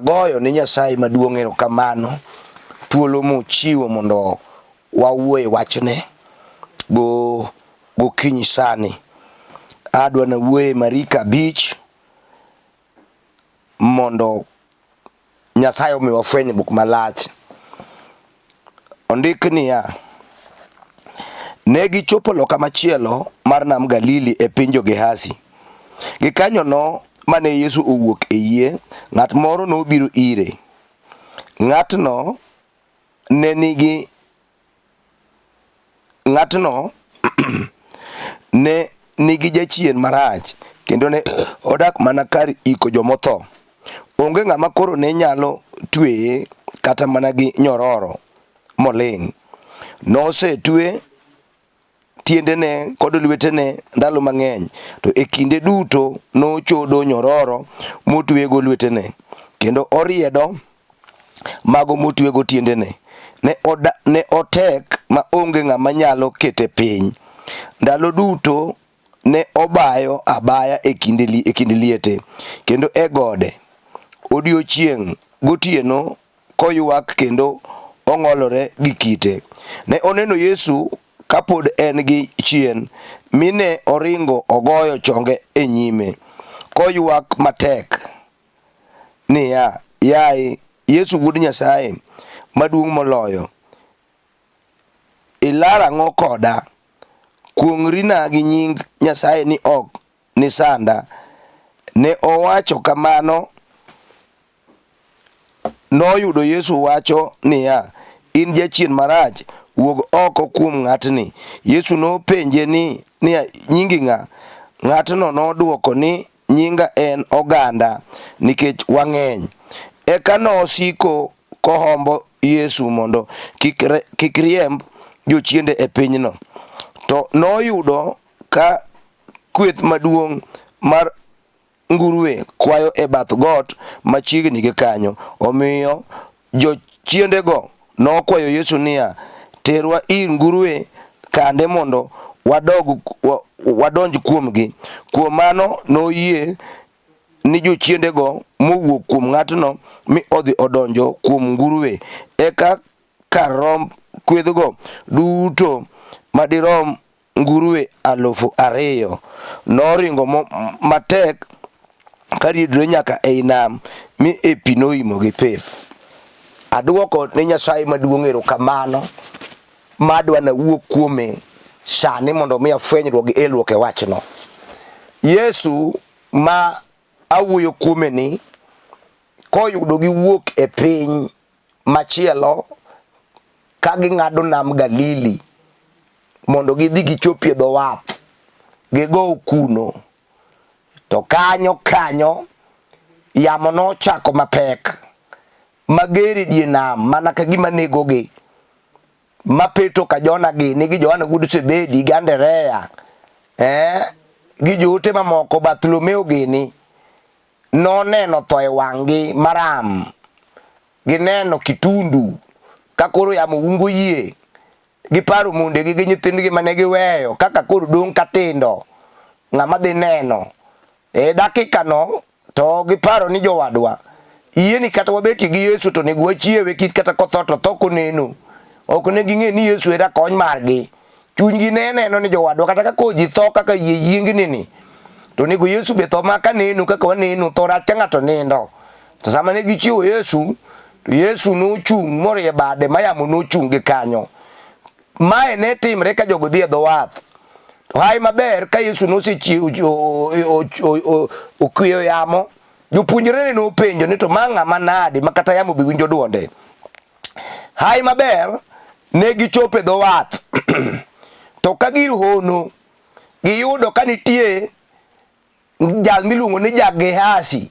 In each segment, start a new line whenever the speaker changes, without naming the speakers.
Agoyo ne Nyasaye maduong' erokamano thuolo mochiwo mondo wawuo e wachne go gokinyi sani. Adwa nawuoye Marika 5 mondo Nyasaye omiwa fwenyruok malach. Ondik niya, ne gichopo loka machielo mar nam Galili e piny jo-Gehasi. Gikanyono mane Yesu owuok e yie, ng'at moro nobiro ire. Ng'atno ne nigi Ng'atno ne nigi jachien marach kendo ne odak mana kar iko jomotho. Onge ng'ama koro ne nyalo tweye kata mana gi nyororo moling'. Nosetwe tiendene kod lwetene ndalo mang'eny, to e kinde duto nochodo nyororo motwego lwetene, kendo oriedo mago motwego tiendene. Ne, oda, ne otek ma onge ng'ama nyalo kete piny. Ndalo duto ne obayo abaya e kind, e kind liete kendo e gode odiechieng' gotieno koywak kendo ong'olore gi kite. Ne oneno Yesu kapod en gi chien, mi ne oringo ogoyo chonge e nyime, koywak matek niya, Yaye, Yesu Wuod Nyasaye Maduong' Moloyo, ilar ang'o koda? Kuong'rina gi nying Nyasaye ni ok nisanda. Ne owacho kamano Noyudo Yesu wacho niya, In jachien marach, wuog oko kuom ng'atni. Yesu nopenje ni, niya, Nyingi ng'a? Ng'atno nodwoko ni, Nyinga en Oganda, nikech wang'eny. Eka nosiko kohombo Yesu mondo kik, kik riemb jochiende e pinyno. To noyudo ka kweth maduong' mar nguruwe kwayo e bath got machiegni gi kanyo. Omiyo jochiendego nokwayo Yesu niya, Terwa ir nguruwe kande mondo wadog, wadonj kuomgi. Kuom mano noyie ni jochiendego mowuok kuom ng'atno mi odhi odonjo kuom nguruwe. Eka kar romb kwedhgo duto madirom nguruwe 2,000 noringo matek kariedore nyaka ei nam mi e pi noimogi pep. Aduoko ne Nyasaye maduong' erokamano madwa nawuo kuome sani mondo mi afwenyruok gi elruok e wachno. Yesu ma awuoyo kuome ni koyudo giwuok e piny machielo ka ging'ado nam Galili mondo gidhi gichopie dho wath gigow kuno. To kanyo kanyo yamo nochako mapek mager e die nam mana ka gima negogi ma Petro ka Jona gini gi Johana wuod Zebedi gi Anderea gi joote mamoko Bartholomeo gini noneno tho e wang'gi maram gineno kitundu ka koro yamo ungo yie giparo mondegi gi nyithindgi mane giweyo kaka koro dong' ka tindo ng'ama dhi neno e dakikano to giparo ni jowadwa yieni kata wabetie gi Yesu to onego wachiewe kik kata kotho to tho koneno ok ne ging'e ni Yesu e rakony margi chunygi ne neno ni jowadwa kata ka koro ji tho kaka yie yiengni ni to onego Yesu be tho ma ka neno kaka waneno tho rach ka ng'ato nindo to sama ne gichiwo Yesu to Yesu nochung' morie bade ma yamo nochung' gi kanyo mae ne timre ka jogo dhi e dho wath to hayi maber ka Yesu nosechiwo okweyo yamo jopuonjrene nopenjo ni to ma ng'ama nade ma kata yamo be winjo dwonde Hayi maber ne gichopo e dho wath to ka gir hono giyudo ka nitie jal miluongo ni ja-Gehazi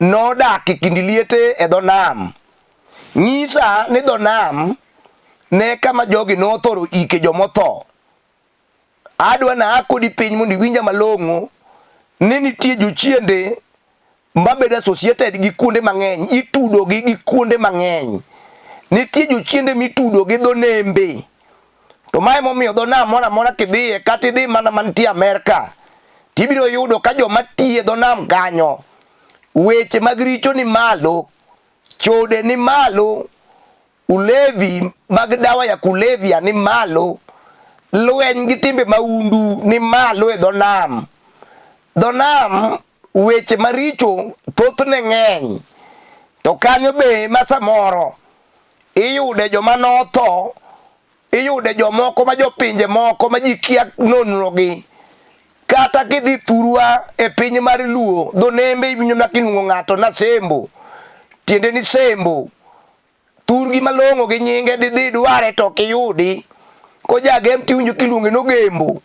nodak e kind liete e dho nam. Nyisa ni dho nam ne kama jogi nothoro ike jomotho. Adwa na kodi piny mondo iwinja malong'o ni nitie jochiende mabedo associated gi kuonde mang'eny, itudo gi gi kuonde mang'eny. Nitie jochiende mitudo gi dho nembe. To mae momiyo dho nam moro amora kidhiye kata idhi mana mantie Amerka, tibiro yudo ka joma tiye dho nam kanyo Weche mag richo ni malo, chode ni malo, ulevi mag dawa ya kulevya ni malo, lweny gi timbe mahundu ni malo e dho nam. Dho nam weche maricho thothne ng'eny, to kanyo be ma samoro iyude joma notho Iyude jomoko ma jopinje moko ma ji kia nonrogi. Kata kidhi thurwa e piny mar Luo, dho nembe iwinjo mana kiluongo ng'ato na Sembo. Tiende ni Sembo. Thurgi malong'o gi nyinge didhi dware to ok iyudi. Kojagem tiwinjo kiluonge nogembo.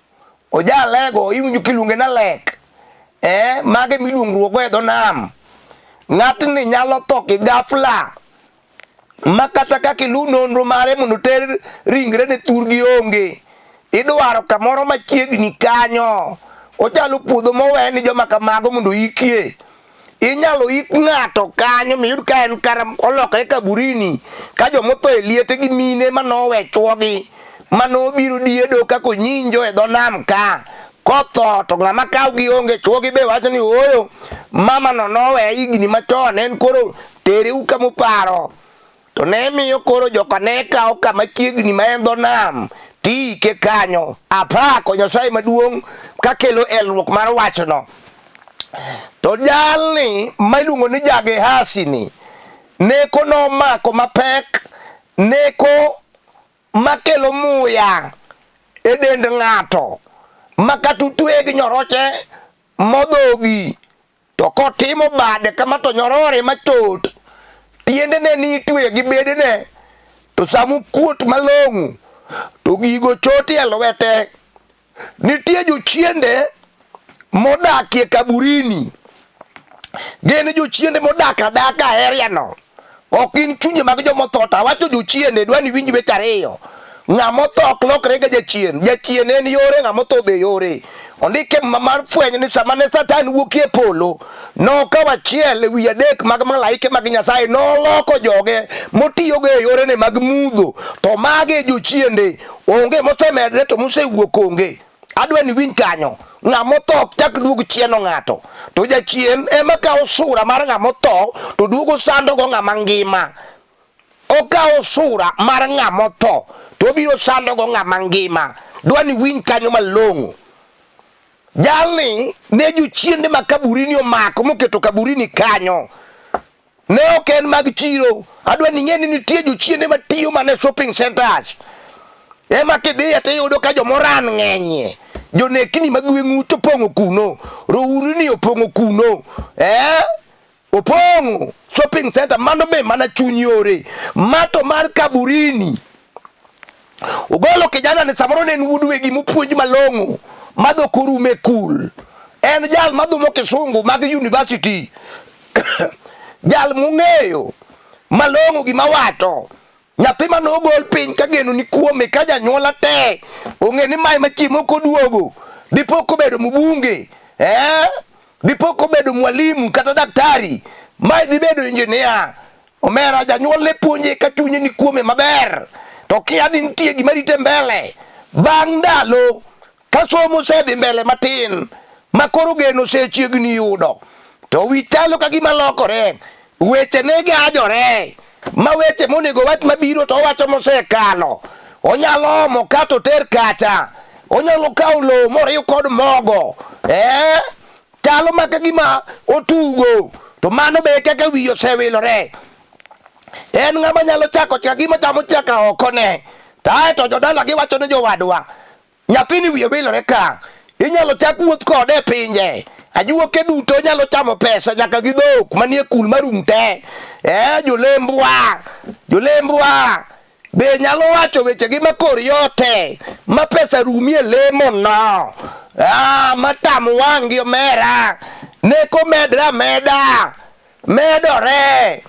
Ojalego iwinjo kiluonge nalek. Eh, mage miluongruokgo e dho nam. Ng'atni nyalo tho kigafla. ma kata kaka iluw nonro mare mondo ter ringre ne thurgi onge. Idwaro kamoro machiegni kanyo. Ochalo puodho mowe ni joma kamago mondo oikie. Inyalo ik ng'ato kanyo miyud ka en kar olokre kaburini ka jomotho e liete gi mine manowe chwogi manobiro diedo kaka onyinjo e dho nam ka kotho to ng'ama kawgi onge chwogi be wacho ni ooyo mama no nowe higni machon en koro Tereu kama uparo. To ne miyo koro joka ne kawo kama chiegni ma en dho nam tiike kanyo. Apako Nyasaye maduong' kakelo elruok mar wachno. To jalni ma iluongo ni Jagehasi ni neko nomako mapek, neko makelo muya e dend ng'ato ma kata utweye gi nyoroche modhogi To kotimo bade kama to nyorore machot, tiendene ni itweyo gi bedene, to sama okuot malong'o to gigo chot e lwete. Nitie jochiende modakie kaburini, gin jochiende modak adaka e area no. Ok gin chunje mag jomotho to awacho jochiende, dwa ni winj weche ariyo. Ng'ama otho ok lokre ga jachien. Jachien en yore, ng'ama otho be yore. Ondike mar fweny ni sama ne Satan wuokie e polo, nokawo achiel e wi adek mag malaike mag Nyasaye, noloko joge motiyogo e yorene mag mudho. To mage e jochiende, onge mosemedre to mosewuok onge. Adwa ni winj kanyo. Ng'ama otho ok chak duog chieno ng'ato. To jachien ema kawo sura mar ng'ama otho to duogo sandogo ng'ama ngima. Okawo sura mar ng'ama otho to obiro sandogo ng'ama ngima. Dwa ni winj kanyo malong'o. Jalni ne jochiende ma kaburini omako moketo kaburini kanyo. Ne ok en mag chiro. Adwa ni ing'e ni nitie jochiende matiyo mana e shopping centers. Ema kidhiye tiyudo ka jomoran ng'enyie. Jonekni mag gweng'u to opong'o kuno. Rourni opong'o kuno. Eh? Opong'o shopping center mano be mana chuny yore. Mato mar kaburini. Ogolo kijana ni samoro ne en wuod wegi mopuonj malong'o madho korume kul. En jal madhumo kisungu mag university. Jal mong'eyo malong'o gima wacho. Nyathi mane ogol piny ka geno ni kuome ka janyuola te ong'e ni mae machieng' moko oduogo dipo kobedo mbunge eh? Dipo kobedo mwalimu kata daktari mae dhi bedo engineer. Omera janyuol ne puonje ka chunye ni kuome maber to kia ni nitie gima rite mbele. Bang' ndalo ka somo osedhi mbele matin ma koro geno osechiegni yudo to wi chalo ka gima lokore, weche ne gajore ma weche monego wach mabiro to owacho mosekalo. Onyalo omo kata oter kacha, onyalo kawo lowo moriw kod mogo eh? Chalo ma ka gima otugo to mano be kaka wiye osewilore. En ng'ama nyalo chako chaka gima chamo chaka oko ne. To ae to jodala giwacho ni jowadwa nyathini wiye wilore ka inyalo chak wuoth kode e pinje ajuoke duto nyalo chamo pesa nyaka gi dhok manie kul marum te eh, jolembwa jolembwa be nyalo wacho wechegi ma kor yote ma pesa rumie lemo no ah, matam wang' gi omera neko medre ameda medore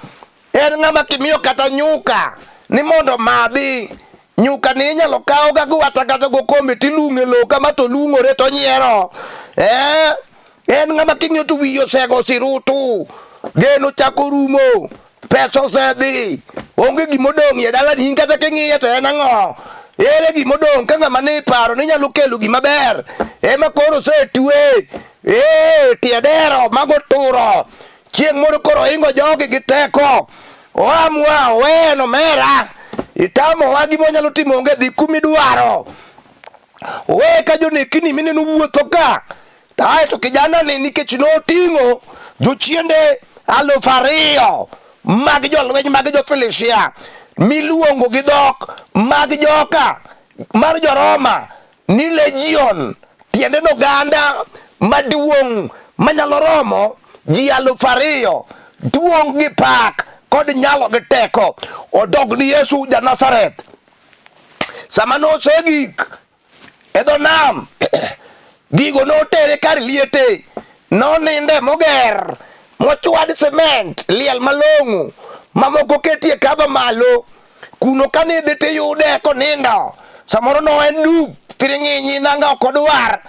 en ng'ama kimiyo kata nyuka ni mondo madhi nyuka ni inyalo kaw ga gwata kata gokombe tilung'e lowo kama to lung'ore to nyiero eh? En ng'ama king'iyo to wiye osego sirutu, geno chako rumo, pesa osedhi, onge gima odong' e dalani in kata king'iye to en ang'o? Ere gima odong' ka ng'ama ne iparo ni nyalo kelo gima ber ema koro osetwe? Ee, tie dero mago turo. Chieng' moro koro ohingo jogi gi teko. Oamwa, owen, omera. Itamowa gima wanyalo timo onge dhi kumidwaro. Owe ka jonekni mineno wuotho ka. Ae to kijana ni nikech noting'o jochiende 2000 mag jolweny mag jo-Filistia miluongo gi dhok mag joka mar jo-Roma ni legion, tiende ni oganda maduong' manyalo romo ji 2000, duong' gi pak kod nyalo gi teko odog ni Yesu ja-Nazareth. Sama nosegik e dho nam gigo notere kar liete noninde moger mochwad cement liel malong'o mamoko ketie kava malo kuno kane idhi tiyude konindo samoro no en duk thiring'inyi nanga ok odwar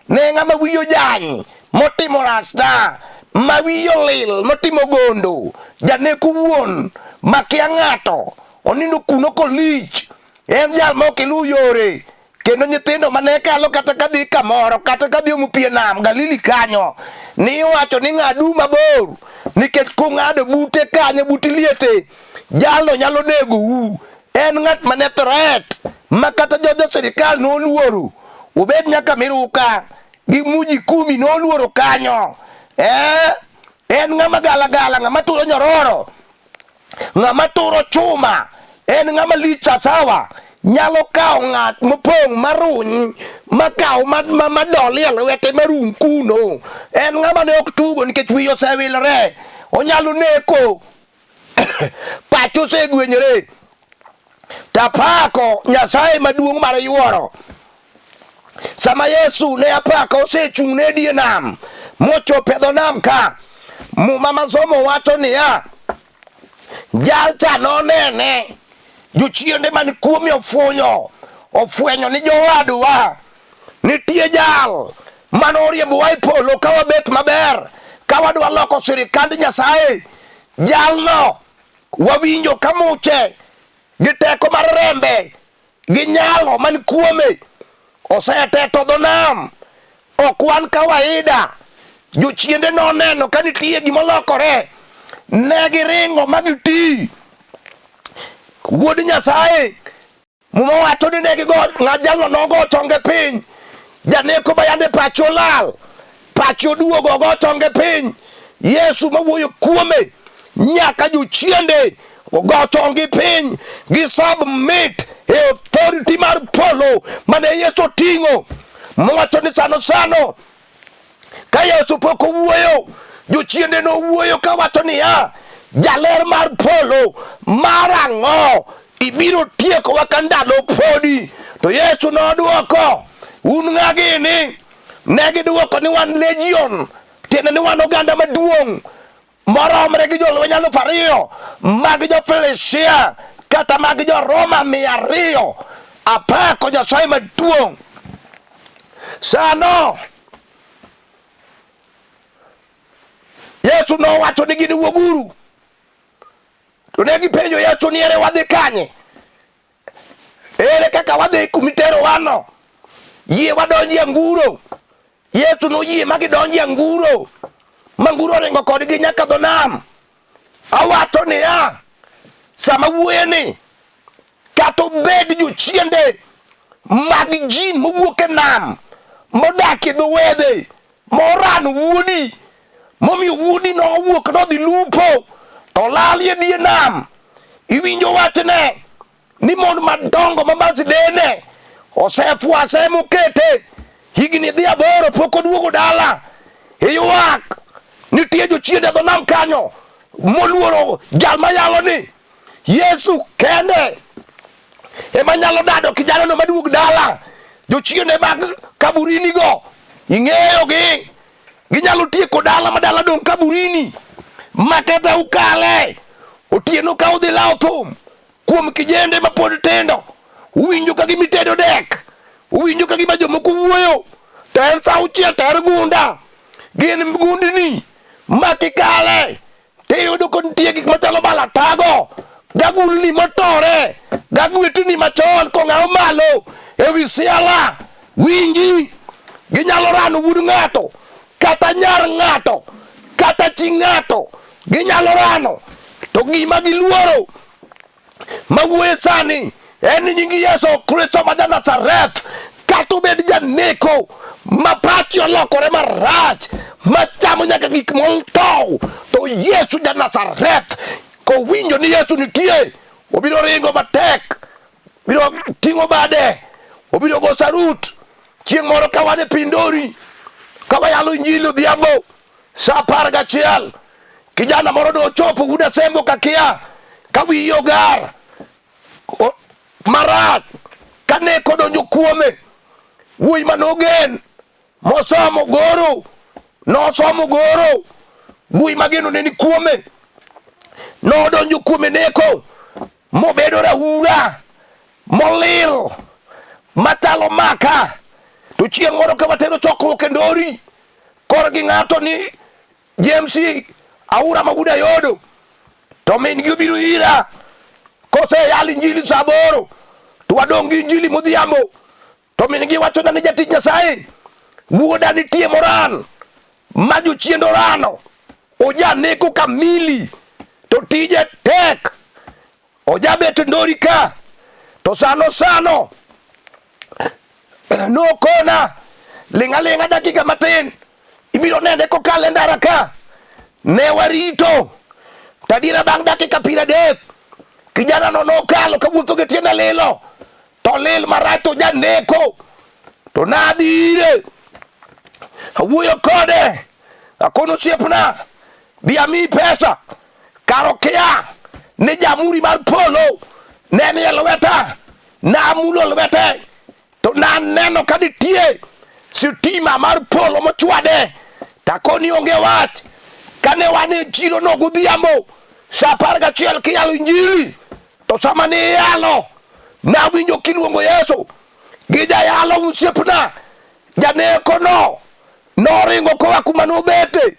ne ng'ama wiye ojany motimo rasta ma wiye olil motimo gondo janeko wuon makia ng'ato onindo kuno kolich En jal ma ok iluw yore, kendo nyithindo mane kalo kata kadhi kamoro, kata kadhi omo pi e nam Galili kanyo, ni iwacho ni ng'adu mabor, nikech kung'ado bute kanyo, but liete, jalno nyalo negou. En ng'at mane threat ma kata jojo sirikal noluoro, obed nyaka miruka gi muji kumi noluoro kanyo. Eh, en ng'ama galagala, ng'ama turo nyororo. Ng'ama turo chuma en ng'ama lich sasawa nyalo kawo ng'at mopong' maruny makaw madoli e lwete marum kuno. En ng'ama ne ok tugo nikech wiye osewilore, onyalo neko pache osegwenyore. Tapako Nyasaye maduong' mar yuoro. Sama Yesu ne apaka osechung' ne die nam mochopo e dho nam ka, Muma masomo wacho niya, jalcha nonene, jochiende man kuome ofwenyo, ofwenyo ni jowadwa nitie jal mane oriembowa e polo ka wabet maber, ka wadwa loko sirikand Nyasaye. Jalno wawinjo ka muche gi teko mar rembe gi nyalo man kuome oseteto dho nam. Ok wan kawaida. Jochiende noneno ka nitie gima olokore, ne giringo ma giti. Wuod Nyasaye Muma wacho ni ne gigo ng'a jalno nogo chonge piny. Janeko ma yande pache olal, pache oduogo ogo chonge piny. Yesu mawuoyo kuome nyaka jochiende ogo chongi piny gi submit e authority mar polo mane Yesu oting'o. Mowacho ni sano sano Ka Yesu pok owuoyo, jochiende nowuoyo kawacho niya, jaler mar polo, mar ang'o ibiro tiekowa ka ndalo podi? To Yesu nodwoko, un ng'a gini? Ne gidwoko ni wan legion, tiende ni wan oganda maduong' moromre gi jolweny 2000 mag jo-Filistia kata mag jo-Roma 200. Apako Nyasaye maduong'. Sano Yesu nowacho ni gini wuoguru. To ne gipenjo Yesu ni ere wadhi kanye? Ere kaka wadhi kumiterowano? Yie wadonji e anguro. Yesu noyie ma gidonji e anguro, ma anguro oringo kodgi nyaka dho nam. Awacho niya, sama wuoyeni, kata obed jochiende mag jin mowuok e nam modak e dho wedhe morano wuodi momiyo wuodi nowuok nodhi lupo to olal e die nam iwinjo wachne ni mon madongo ma masidene osefwase mokete higni dhi aboro pok oduogo dala iywak nitie jochiende dho nam kanyo moluoro jal mayalo ni Yesu kende ema nyalo dado kijanano maduog dala. Jochiende mag kaburini go ing'eyogi, ginyalo tieko dala ma dala dong' kaburini ma kata ukale otieno ka udhi lawo thum kuom kijende ma pod tindo, uwinjo ka gima itedo dek, uwinjo ka gima jomoko wuoyo, to en sa auchiel to en gunda. Gin gundni ma kikale tiyudo ka nitie gik machalo balatago gagulni motore gagwetni machon kong'aw malo e wi siala winji ginyalo rano wuod ng'ato kata nyar ng'ato kata chi ng'ato Ginyalo rano to gima giluoro mawuoye sani en ni nying Yesu Kristo ma ja-Nazareth, kata obed janeko ma pachi olokore marach machamo nyaka gik motow, to Yesu ja-Nazareth kowinjo ni Yesu nitie, obiro ringo matek, obiro ting'o bade, obiro go sarut. Chieng' moro ka wan e Pindori ka wayalo injili odhiambo sa 11, kijana moro ne ochopo wuod Asembo kakia ka wiye ogar marach kane kodonjo kuome. Wuoyi manogen mosomo goro, nosomo goro, wuoyi mageno ne ni kuome, nodonjo kuome neko mobedo raura molil machalo maka. To chieng' moro ka watero chokruok e Ndori korgi ng'ato ni James Aura Maguda Yodo, to min gi obiro ira koseyal injili sa 8 to wadong' gi injili modhiambo, to min gi wachona ni jatich Nyasaye, wuoda nitie moran ma jochiend orano, ojaneko kamili to tije tek, ojabet Ndori ka to sano sano nokona ling' aling'a dakika matin ibiro nene kokalo e ndara ka. Ne warito to adiera bang' dakika 30 kijana no nokalo kawuotho gi tiende lilo to lil marach to janeko. To nadhi ire awuoyo kode, akono osiepna bi amiyi pesa, kar okia ni jamuri mar polo ne ni e lweta. Namulo lwete to naneno ka nitie sitima mar polo mochwade, takoni onge wach. Kane wan e chiro no godhiambo sa 11 kiyalo injili, to sama ne iyalo nawinjo kiluongo Yesu gi jayalo osiepna janeko no noringo koa kuma nobete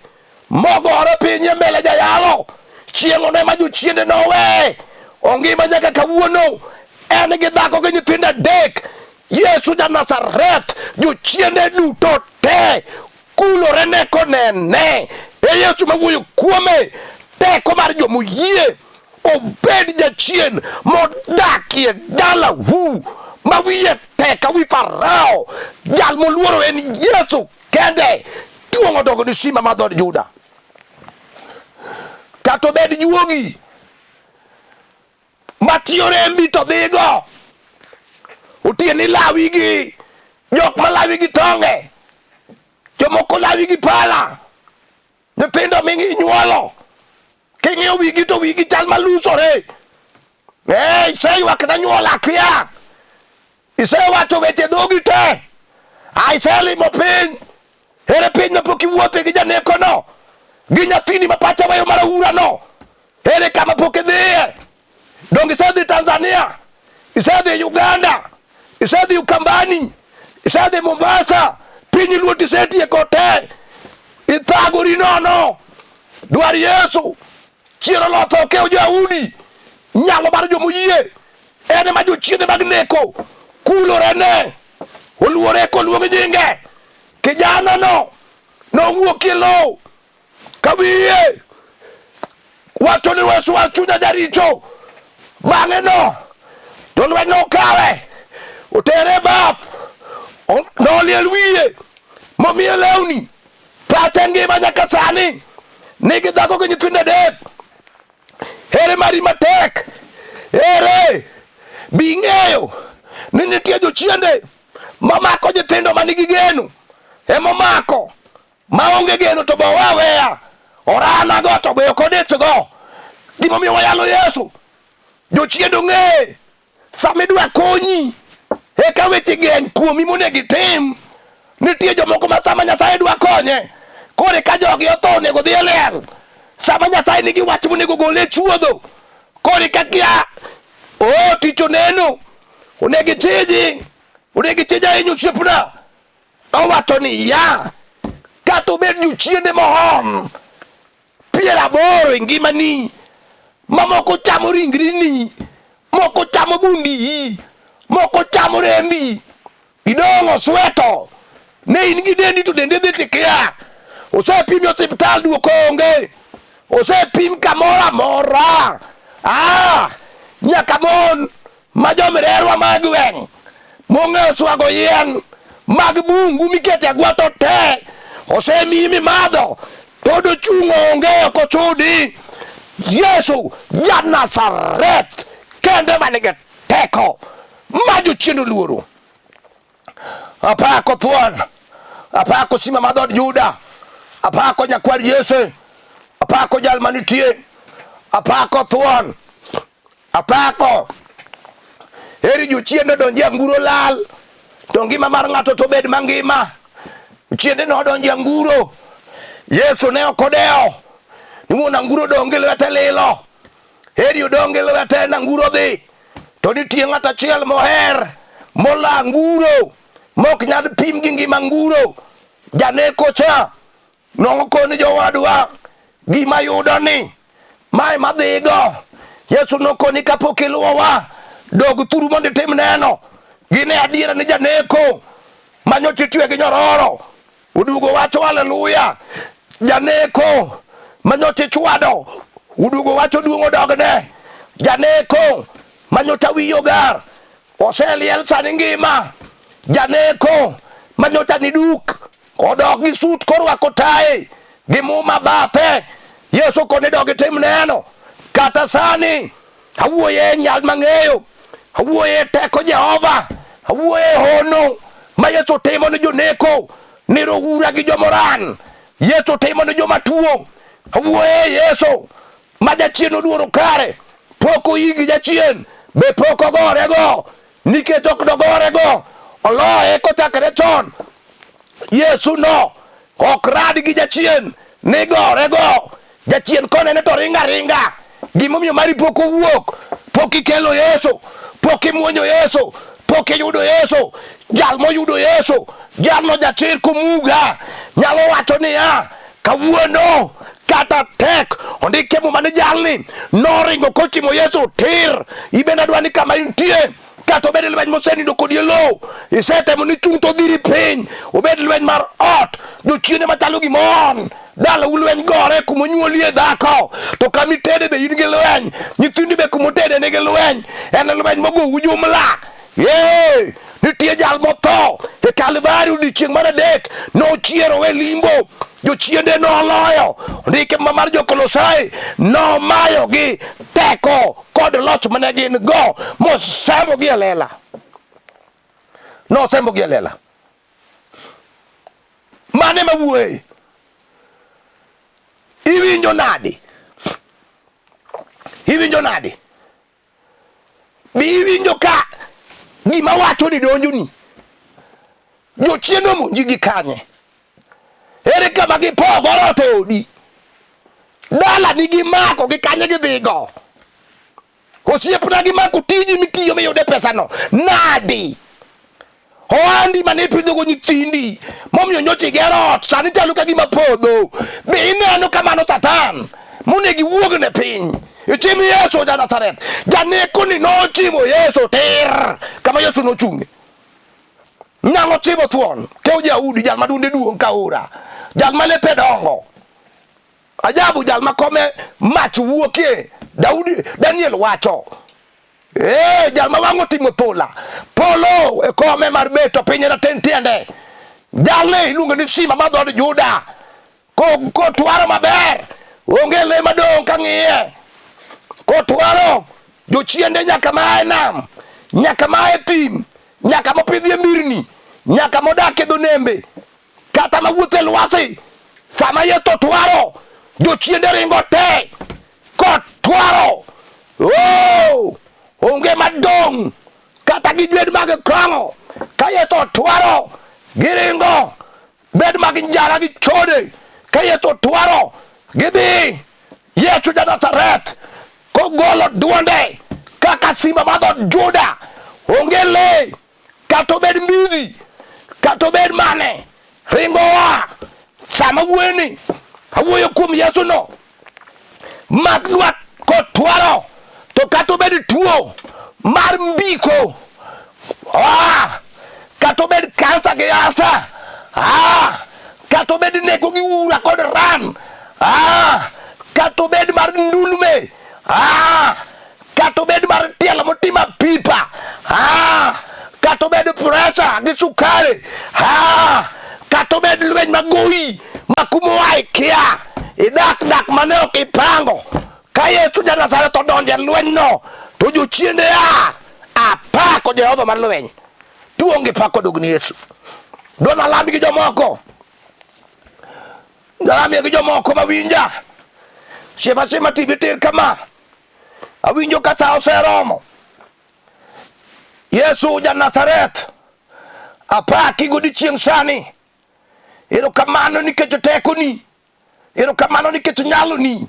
mogore piny e mbele jayalo. Chieng'ono ema jochiende noweye, ongima nyaka kawuono, en gi dhako gi nyithindo 3. Yesu ja Nazareth, jochiende duto te kulore ne konene. E Yesu mawuoyo kuome, teko mar jomoyie obed jachien modakie dalau ma wiye tek ka wi Farao. Jal moluoro en Yesu kende. Tuong'o dogo ni simba mar dhood Juda. Kata obed juogi matiyo rembi to dhigo, otieni lawi gi jok malawi gi tonge, jomoko lawi gi pala, nyithindo minginyuolo king'iyo wigi to wigi chal malusore. Iseywak na nyuol akia, isewacho weche dhogi te, iselimo piny. Ere piny mapok iwuothe gi janekono gi nyathini ma pacha weyo mar aura no? Ere kama pok idhiye? Donge isedhi Tanzania, isedhi Uganda, isedhi Ukambani, isedhi Mombasa, piny Luo tisetieko te, ithagori nono. Dwar Yesu, chier olotho okewo jo-Yahudi, nyalo mar jomoyie en ema jochiende mag neko kulore ne oluore koluong nyinge. Kijana no nowuok e lowo ka wiye wacho ni weswa chunya jaricho. Bang'e no jolweny nokawe otere e baf, noliel wiye momiye lewni. Pache ngima nyaka sani, nigi dhako gi nyithindo 3. Here mari matek, ere bi ing'eyo ni nitie jochiende mamako nyithindo manigi geno, emomako maonge geno to bo waweya oranago to be ok odechgo. Gimomiyo wayalo Yesu, jochiende ong'e sama idwa konyi eka weche geny kuomi monego itim. Nitie jomoko ma sama Nyasaye dwa konye, koro ka jogi otho onego dhi e liel. Sama Nyasaye nigi wach monego gole e chuodho, koro ka kia o tich oneno, onego ichiji, onego ichij ahinya osiepna. Owacho ni ya kata obed jochiende mohom 80 e ngimani, mamoko chamo ringrini, moko chamo bundiyi, moko chamo rembi, idong' osweto ne in gi dendi to dendi dhi tikia, osepimi osiptal duoko onge. Osepim kamoro amora. Ah, nyaka mon ma jomirerwa mag gweng' mong'eyo swago yien mag bungu mikete agwato te osemiyi mimadho pod ochung' onge ok osudi. Yesu ja Nazareth kende manigi teko ma jochien oluoro. Apako thuon, apako simba mar dhood Juda, apako nyakwar Jesse, apako jal manitie, apako thuon, apako heri jochiende odonji anguro lal to ngima mar ng'ato to bed mangima. Jochiende nodonji anguro, Yesu ne ok odewo ni wuon anguro dong' gi lwete lilo. Heri odong' e lwete en anguro dhi. To nitie ng'at achiel moher mola anguro mok nyal pim gi ngima anguro. Janeko cha nokoni jowadwa gima yudo ni mae madhigo. Yesu nokoni kapok iluwowa dog thuru mondo itim neno. Gine adiera ni janeko manyocha itwe gi nyororo Udugo wacho haleluya. Janeko manyocha ichwado. Udugo wacho duong' odogne. Janeko manyocha wiye ogar. Oseliel sani ngima. Janeko manyocha ni duk. Odok gi sut korwako tai gi muma bathe. Yesu koni dog itim neno. Kata sani awuoyo e nyal mang'eyo, awuoyo e teko Jehova, awuoyo e hono ma Yesu timo ne joneko, ne rohura gi jomoran. Yesu timo ne joma tuo. Awuoyo e Yesu ma jachien oluoro kare, pok oyigi jachien, be pok ogorego, nikech ok dogorego, oloye kochakre chon. Yesu no ok rad gi jachien ni gorego. Jachien konene to ringa ringa. Gimomiyo mari pok owuok, pok ikelo Yesu, pok imuonyo Yesu, pok iyudo Yesu. Jal moyudo Yesu, jalno jachir komuga, nyalo wacho niya, kawuono kata tek ondike muma ni jalni noringo kochimo Yesu tir. Ibende adwa ni kama intie kata obed lweny mosenindo kodi e lowo isetemo ni chung' to dhiri piny obed lweny mar ot jochiende machalo gi mon dalau lweny gore kuma onyuolie dhako to kama itede be in gi lweny nyithindi be kuma otede nigi lweny en lweny mogou jumla Ee, nitie jal motho e Kalvari odiechieng' mar adek nochiero e limbo jochiende noloyo ondike ma mar jo-Kolosai nomayogi teko kod loch mane gin go mosembogi e lela nosembogi e lela mane mawuoye iwinjo nadi iwinjo nadi Be iwinjo ka gima wacho ni donjoni? Jochien omonji gi kanye? Ere kama gipogo ot e odi? Dalani gimako gi kanye gidhigo? Osiepna gimako tiji mitiyo miyude pesano nadi? Ohandi mane ipidhogo nyithindi momiyo nyocha igero ot sani chalo ka gima podho. Be ineno kamano Satan monego iwuog ne piny ichim Yesu ja Nazareth. Janeko ni nochimo Yesu tir kama Yesu nochung'e. Nyalo chimo thuon kew Jahudi jal ma duonde duong' ka ora jal ma lepe dongo ajabu jal ma kome mach wuokie Daudi Daniel wacho Eh, jal ma wang'o timo thula polo e kome mar bet to piny raten tiende jalni iluongo ni simba mar dhood Juda kotwaro maber onge le madong' ka ng'iye kotwaro jochiende nyaka ma e nam nyaka ma e thim nyaka mopidhie mirni nyaka modak e dho nembe kata mawuotho e lwasi sama Yesu twaro jochiende ringo te kotwaro oh, onge madong' kata gi jwed mag kong'o ka Yesu twaro giringo bed mag njara gi chode ka Yesu twaro gidhi Yesu ja Nazareth kogolo duonde kaka simba mar dhood Juda onge le kata obed mbidhi kata obed mane ringo oa sama wuoyoni awuoyo kuom Yesu no mak dwa kotwaro to kata obed tuo mar mbiko ah, kata obed kansa gi asa ah, kata obed neko gi ura kod ran ah, Kata obed mar ndulme, ah! Kata obed mar tielo motimo apipa, ah! Kata obed presa gi sukari, ah! Kata obed lweny magoyi ma kuma oa ikia, idak dak mane ok ipango. Ka Yesu ja Nazareth odonjo e lwenyno, to jochiende a apako Jehova mar lweny. Duong' gi pak odog ni Yesu. Dwa nalam gi jomoko. Nalamie gi jomoko mawinja. Siem asima TV tir kama. Awinjo ka sa oseromo. Yesu ja Nazareth, apaki godiechieng' sani. Erokamano nikech tekoni. Erokamano nikech nyaloni.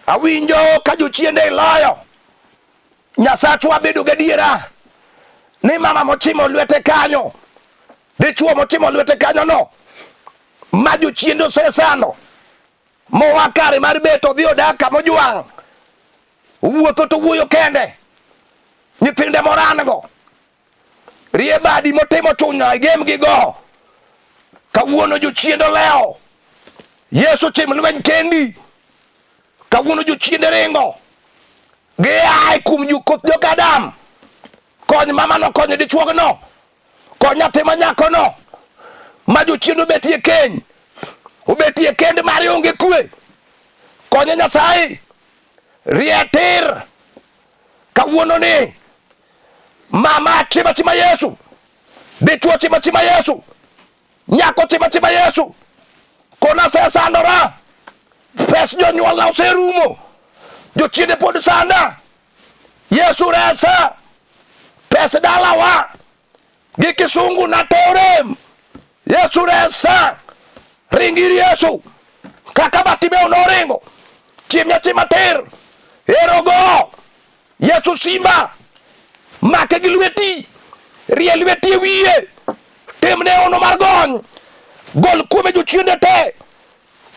Awinjo ka jochiende iloyo. Nyasachwa bedo gadiera ni mama mochimo lwete kanyo, dichuo mochimo lwete kanyono, ma jochiende osesando, moa kare mar bet odhi odak kama ojwang', owuotho to wuoyo kende, nyithinde moran-go, rie badi motimo chunya igem gi go. Kawuono jochiende olewo. Yesu tim lweny kendi. Kawuono jochiende ringo. Gia e kuom koth joka Adam. Kony mamano, kony dichuogno, kony nyathi ma nyakono ma jochiende obetie keny, obetie kend mare onge kwe. Konye Nyasaye, rie tir kawuono ni mama chima chima Yesu, dichuo chima chima Yesu, nyako chima chima Yesu, kona asesandora, pes jonyuolna oserumo, jochiende pod sanda, Yesu resa, pes dalawa gi kisungu na torem, Yesu resa, ring ir Yesu kaka Bartimeo noringo, chim nyathi matir, erogo Yesu simba, make gi lweti, rie lweti e wiye, timne hono mar gony, gol kuome jochiende te,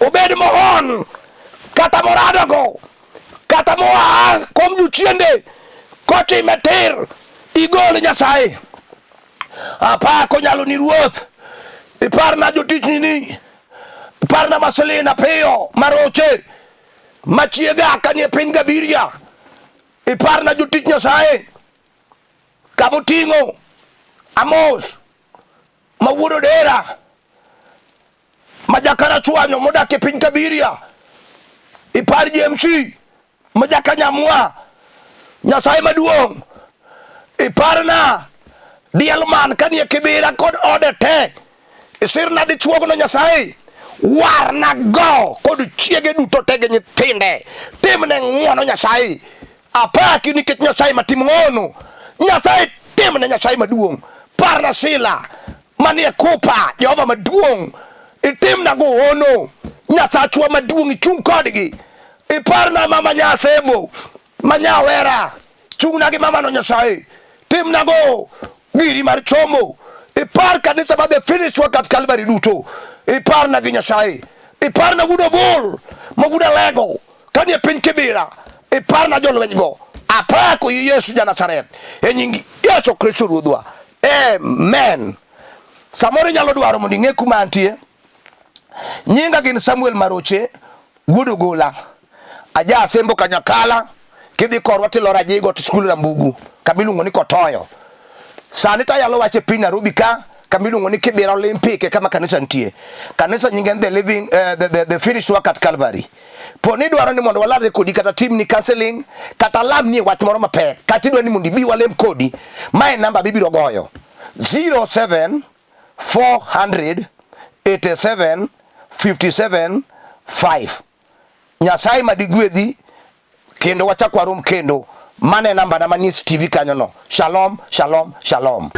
obed mohon kata moradogo kata moa kuom jochiende, kotime tir, igol Nyasaye. Apako nyalo ni Ruoth, iparna jotichni ni, iparna Maselina piyo maroche machiega kanie piny Gabiria, iparna jotich Nyasaye kamoting'o Amos ma wuod Odera ma jakarachuanyo modak e piny Kabiria, ipar JMC ma jakanyamwa, Nyasaye maduong', iparna diel man kanie Kibira kod ode te, isirna dichuogno Nyasaye, warna go kod chiege duto te gi nyithinde, timne ng'wono Nyasaye, apaki nikech Nyasaye matim ng'wono, Nyasaye timne Nyasaye maduong', parna Sila manie kupa, Jehova maduong', itimna go hono, Nyasachwa maduong' ichung' kodgi, iparna mama Nyasebo ma nyawera, chung'na gi mamano Nyasaye, timna go giri mar chomo, ipar kanisa ma The Finished Work at Calvary duto, iparna gi Nyasaye, iparna wuod Obol ma wuod Alego kanie piny Kibira, iparna jolweny go, apako yi Yesu ja Nazareth e nying Yesu Kristo Ruodhwa, amen. Samoro inyalo dwaro mondo ing'e kuma antie. Nyinga gin Samuel Maroche wuod Ogola. Aja Asembo Kanyakala, kidhi korwa tiloro Ajigo to skul Rambugu kama iluongo ni Kotoyo. Sani tayalo wach e piny Nairobi ka kama iluongo ni Kibera Olympic e kama kanisa nitie. Kanisa nyinge en The Living, the Finished Work at Calvary. Po ni idwaro ni mondo walalre kodi kata timni counseling kata lamni e wach moro mapek kata idwaro ni mondo ibi walem kodi, mae namba mibiro goyo 07 487 57 5. Nyasaye madigwedhi kendo wachak warom kendo. Mano e nambana manie TV kanyono. Shalom, shalom, shalom.